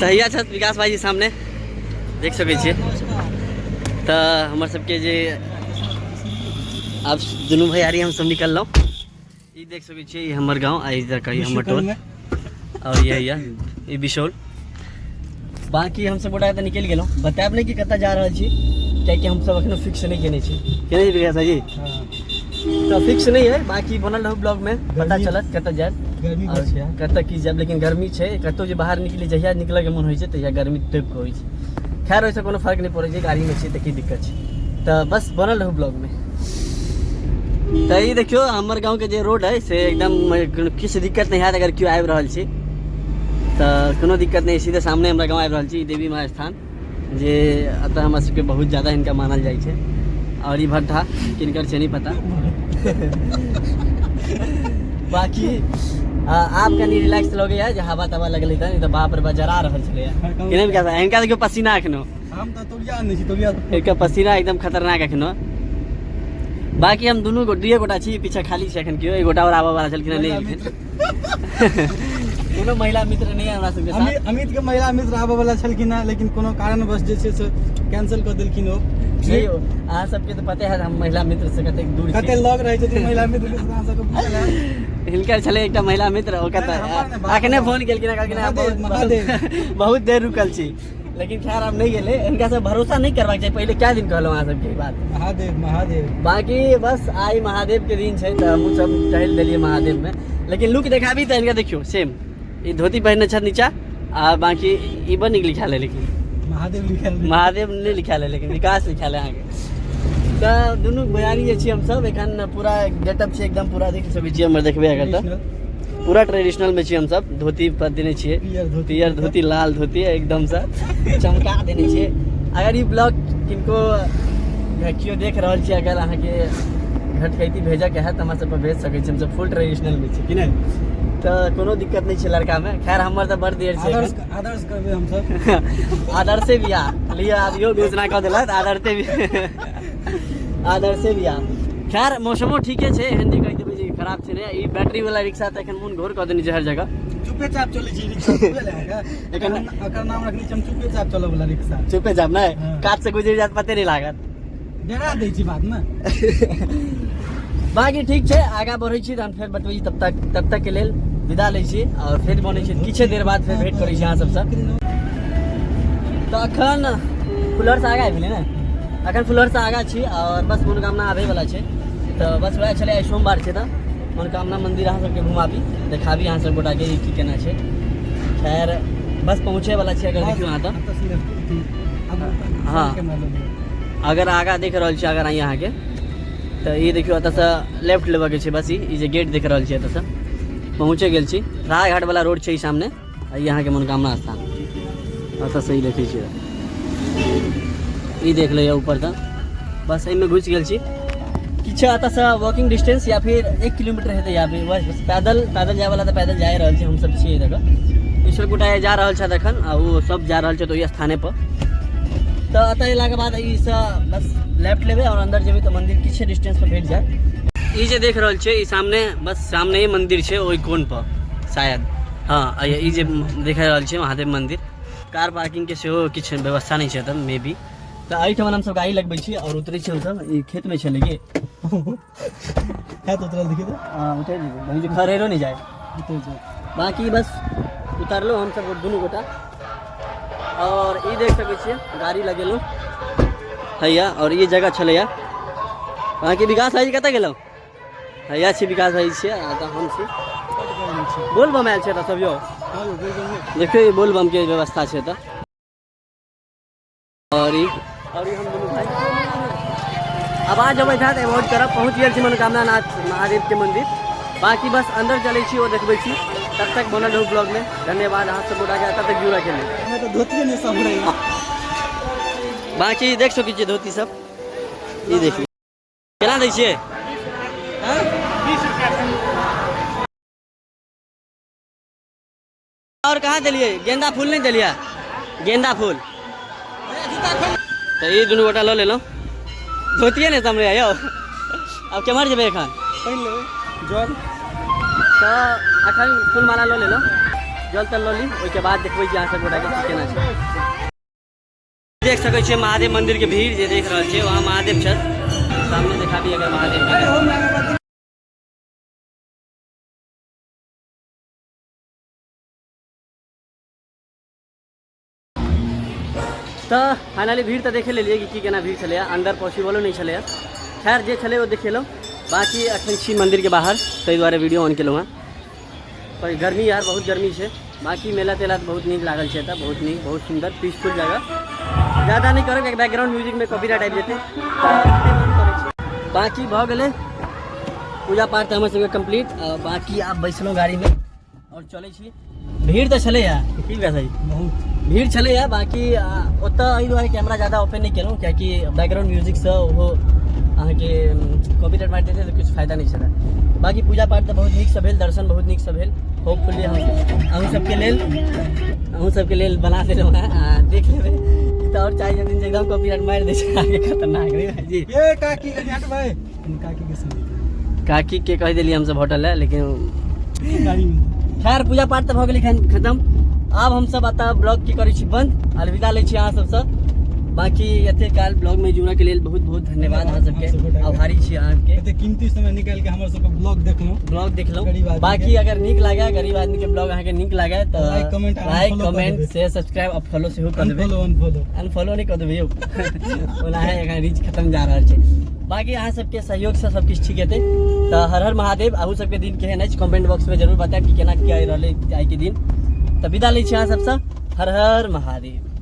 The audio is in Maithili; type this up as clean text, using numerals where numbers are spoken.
तऽ हैया छथि विकास भाईजी सामने देख सकै छियै। तऽ हमर सबके जे आब दुनू भैयारी हमसब निकललहुँ। ई देख सकै छियै, ई हमर गाँव आ इधर का ई हमर टोल और ये हैया ई बिशौल। बाकी हमसब गोटा तऽ निकलि गेलहुँ। बतायब नहि कि कतऽ जा रहल छी, कियाकि हमसब एखनो फिक्स नहि केने छी। केने छी विकास भाईजी? तऽ फिक्स नहि है, बाकी बनल रहू ब्लॉग में, पता चलत कतऽ जायब, गर्मी और छै, कतऽ की जायब। लेकिन गर्मी छै, कतौ जे बाहर निकली, जहिया निकलऽके मोन होइ छै तहिया गर्मी टपि कऽ होइ छै। खैर ओहिसँ कोनो फर्क नहि पड़ै छै, गाड़ीमे छी तऽ की दिक्कत छै। तऽ बस बनल रहू ब्लॉग में। तऽ ई देखियौ हमर गाँवके जे रोड है से एकदम किछु दिक्कत नहि हैत। अगर केओ आबि रहल छी तऽ कोनो दिक्कत नहि, सीधे सामने हमरा गाँव आबि रहल छी। ई देवी माँ स्थान जे एतऽ हमरा सबके बहुत ज्यादा हिनका मानल जाइ छै। और ई भट्ठा किनकर छै नहि पता। बाकी आब कनि रिलैक्स लगैया जे हवा तवा लगलै तऽ, नहि तऽ बाप रे बा जरा रहल छलैया। केना विकास भाई, हिनका देखियौ पसीना एखनो। हम तऽ तौलिया आनै छी, तौलिया। हिनका पसीना एकदम खतरनाक एखनो। बाकी हम दुनू दुइए गोटा छी, पीछा खाली छै एखन केओ एक गोटा और आबऽ वाला छलखिन, नहि एलखिन। कोनो महिला मित्र नहि हमरा सबके साथ। अमित के महिला मित्र आबऽ वाला छलखिन हँ, लेकिन कोनो कारणवश जे छै से कैंसिल कऽ देलखिन ओ। नहीं हो, अहाँ सबके तऽ पते है हम महिला मित्र से कतेक दूर छी, कते लग रहै छथिन महिला मित्र के, अहाँ सबके बुझल है। हिनकर छलै एकटा महिला मित्र, ओकर नहि, तऽ हमर नहि, बाप अखने रे। फोन केलखिन हँ, कहलखिन हँ, महादेव, महादेव। बहुत देर रुकल छी। लेकिन खैर आब नहि गेलै, हिनका सब भरोसा नहि करबाक चाही। पहिले कए दिन कहलहुँ अहाँ सबके ई बात। महादेव महादेव। बाकी बस आइ महादेव के दिन छै तऽ हमहूँ सब टहलि देलियै महादेव में। लेकिन लुक देखाबी तऽ हिनका देखियौ सेम ई धोती पहिरने छथि नीचा, आ बाकी ई बड़ नीक लिखायल है। लेकिन महादेव लिखायल है। महादेव नहि लिखायल है, लेकिन विकास लिखायल है अहाँके। तऽ दुनू भैयारी जे छी हमसब एखन पूरा गेटअप छै एकदम पूरा देख सकै छियै हमर देखबै अगर तऽ पूरा ट्रेडिशनल में छी हमसब। धोती पर देने छियै पियर धोती, पियर धोती, लाल धोती एकदमसँ चमका देने छियै। अगर ई ब्लॉग किनको केओ देख रहल छी, अगर अहाँके घटकैती भेजऽके हैत तऽ हमरा सबपर भेज सकै छी। हमसब फुल ट्रेडिशनल में छी कि नहि, तऽ कोनो दिक्कत नहि छै लड़कामे। खैर हमर तऽ बड़ देर छै। आदर्श आदर्श करबै हमसब आदर्शे बियाह लिअ। आब इहो घोषणा कऽ देलथि, आदर्शे बियाह, आदर्शे बियाह। खैर मौसमो ठीके छै, एहन जे कहि देबै जे खराब छै नहि। ई बैटरी वाला रिक्शा तऽ एखन मोन घोर कऽ देने छै हर जगह। चुपे चाप चलै छै रिक्शा, बुझल है अहाँके? एखन एकर नाम रखने छी हम चुपे चाप चलै वाला रिक्शा। चुपे चाप नहि हाँ। कात से गुजरि जायत पते नहि लागत, डरा दै छी बादमे। बाकी ठीक छै, आगाँ बढ़ै छी तहन फेर बतबै छी। तब तक के लेल विदा लै छी और फेर बनै छी किछे देर बाद फेर भेंट करै छी अहाँ सबसँ। तऽ अखन फुलहरसँ आगाँ भेलै ने, अखन फुलहरसँ आगाँ छी और बस मनोकामना आबैवला छै। तऽ बस वएह छलै, आइ सोमवार छै तऽ मनोकामना मंदिर अहाँ सबके घुमाबी देखाबी अहाँ सब गोटाके की केना छै। खैर बस पहुँचैवला छी। अगर देखियौ अहाँ तऽ हाँ। अगर आगाँ देख रहल छी, अगर अहाँके तऽ ई देखियौ एतऽसँ लेफ्ट लेबऽके छै। बस ई जे गेट देख रहल छी एतऽसँ पहुँचे गेल छी। रायघाट वाला रोड छै ई सामने, आ ई अहाँके मनोकामना स्थान एतऽसँ ई देखै छियै, ई देख लैए ऊपरसँ। बस एहिमे घुसि गेल छी। किछु एतऽसँ वॉकिंग डिस्टेंस या फिर 1 किलोमीटर हेतै, या फिर बस पैदल पैदल जायवला तऽ पैदल जा रहल छी। हमसब छियै देखऽ ईश्वर गोटा जा रहल छथि एखन, आ ओ सब जा रहल छथि ओहि स्थाने पर। तऽ एतऽ अयलाके बाद एहिसँ बस लेफ्ट लेबै आओर अन्दर जेबै तऽ मंदिर किछु डिस्टेंस पर भेट जायत। ई जे देख रहल छियै ई सामने, बस सामने ही मंदिर छै ओहि कोन पर शायद। हाँ, ई जे देख रहल छियै महादेव मंदिर। कार पार्किंग के सेहो किछु व्यवस्था नहि छै एतऽ मे बी। तऽ एहिठाम हमसब गाड़ी लगबै छी आओर उतरै छी हमसब। ई खेतमे छलै की है तऽ उतरल देखिए तऽ। हाँ, उतरि जेबै, वहीं जे खरेरो नहि जाय। उतरि जाय। बाकी बस उतरलहुँ हमसब दुनू गोटा और ई देख सकै छियै गाड़ी लगेलहुँ हैया। और ई जगह छलैया। बाकी विकास भाईजी कतऽ गेलहुँ? हैया छी विकास भाई छियै आ तऽ हम छी। बोलबम आयल छै तऽ सब यौ देखियौ, ई बोलबम के व्यवस्था छै तऽ। और ई हम दुनू भाई आवाज अबैत हैत, अवॉइड करब। पहुँच गेल छी मनोकामना नाथ महादेव के मंदिर। बाकी बस अंदर चलै छी, ओ देखबै छी। तब तक बनल रहू ब्लॉग में। धन्यवाद अहाँ सब गोटा के एतऽ तक जुड़ऽ के लेल। हमें तऽ धोतिए नहि सम्हरैया। बाकी देख सकै छियै धोती सब, ई देखियौ केना दै छियै। और कहाँ देलियै? गेंदा फूल नहि देलियै, गेंदा फूल। तऽ ई दुनू गोटा लऽ लेलहुँ। धोतिए नहि सम्हरैया यौ, आब केम्हर जेबै एखन? पहिन लेबै जल। तऽ एखन फूल माला लऽ लेलहुँ। जल तल लऽ ली, ओहिके बाद देखबै छी अहाँ सब गोटाके की केना छै। देख सकै छियै महादेव मंदिर के भीड़ जे देख रहल छियै, वहाँ महादेव छथि, सामने देखाबी अगर महादेव के। तऽ फाइनली भीड़ तऽ देखे लेलियै कि की केना भीड़ छलैए, अन्दर पॉसिबलो नहि छलैए। खैर जे छलै ओ देखेलहुँ। बाँकी अखन छी मन्दिरके बाहर, ताहि दुआरे वीडियो ऑन केलहुँ हँ। पर गर्मी यार बहुत गर्मी छै। बाँकी मेला तेला तऽ बहुत नीक लागल छै एतऽ, बहुत नीक, बहुत सुन्दर पीसफुल जगह। ज्यादा नहि करब कियाकि बैकग्राउंड म्यूजिकमे कॉपीराइट आबि जेतै, तऽ बाँकी भऽ गेलै पूजा पाठ तऽ हमर सबके कम्प्लीट। बाँकी आब बैसलहुँ गाड़ीमे आओर चलै छी। भीड़ तऽ छलैए की वैसे बहुत भीड़ छलैए। बाँकी ओतऽ एहि दुआरे कैमरा ज्यादा ओपन नहि केलहुँ कियाकि बैकग्राउंड म्यूजिकसँ ओहो अहाँके कॉपीराइट मारि देतै तऽ किछु फायदा नहि छलै। बाँकी पूजा पाठ तऽ बहुत नीकसँ भेल, दर्शन बहुत नीकसँ भेल। होपफुली हम अहूँ सबके लेल बना देलहुँ हेँ, अहाँ देख लेबै। ई तऽ आओर चाहै छथिन जे एकदम कॉपीराइट मारि दै छै आगे, खतरनाक रे भाईजी। ये काकी कनि हटबै, कनि काकी के सुनी। काकी के कहि देलियै हमसब होटल है, लेकिन गाड़ी में। खैर पूजा पाठ तऽ भऽ गेलै खन खतम। आब हमसब एतऽ ब्लॉग की करै छी बंद, अलविदा लै छी अहाँ सबसँ। बाँकी एते काल ब्लॉग में जुड़ऽ के लेल बहुत बहुत धन्यवाद अहाँ सबके, आभारी छी अहाँके। एते कीमती समय निकालि के हमर सबके ब्लॉग देखलहुँ। ब्लॉग देखलहुँ। गरीब आदमी बाकी के। अगर नीक लागे, गरीब आदमी के ब्लॉग अहाँके नीक लागे तऽ लाइक, कमेंट आ लाइक unfollow कऽ कमेंट देबै। शेयर सब्सक्राइब आ फॉलो सेहो कऽ देबै। Unfollow, unfollow. अनफॉलो नहि कऽ देबै यौ, ओना है एखन रीच खतम जा रहल छै। बाकी अहाँ सबके सहयोगसँ सब किछु ठीक हेतै। तऽ हर हर महादेव। अहूँ सबके दिन केहन अछि कमेंट बॉक्स में जरूर बतायब कि केना की रहलै आइके दिन। तऽ विदा लै छी अहाँ सबसँ, हर हर महादेव।